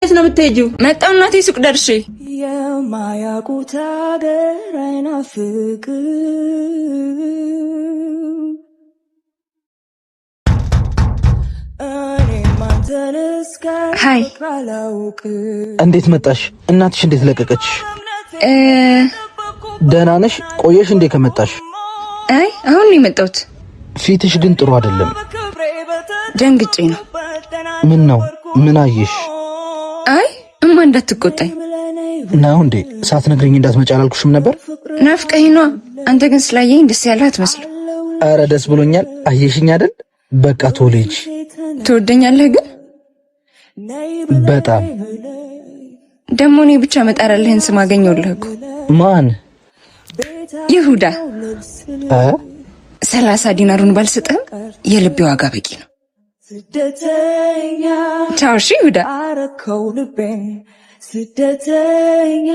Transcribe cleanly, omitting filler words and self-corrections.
የት ነው የምትሄጂው? መጣሁ እናቴ ሱቅ ደርሼ። የማያውቁት ሀገር አይናፍቅም። እኔም አንተን እስከ Hi። አላውቅም። እንዴት መጣሽ? እናትሽ እንዴት ለቀቀችሽ? ደህና ነሽ? ቆየሽ እንዴ ከመጣሽ? አይ አሁን ነው የመጣሁት። ፊትሽ ግን ጥሩ አይደለም። ደንግጬ ነው። ምን ነው? ምን አየሽ? አይ እማ እንዳትቆጣኝ። ነው እንዴ? ሳትነግሪኝ እንዳትመጪ አላልኩሽም ነበር? ናፍቀኸኝ ነዋ። አንተ ግን ስላየኝ ደስ ያለህ አትመስልም። አረ ደስ ብሎኛል። አየሽኝ አይደል? በቃ ቶሎ ሂጂ። ትወደኛለህ ግን? በጣም። ደግሞ እኔ ብቻ መጣራልህን ስም አገኘሁልህ እኮ። ማን? ይሁዳ። እ 30 ዲናሩን ባልሰጥህም የልቤ ዋጋ በቂ ነው። ስደተኛ ቻው እሺ ይሁዳ። አረከው ልቤን ስደተኛ።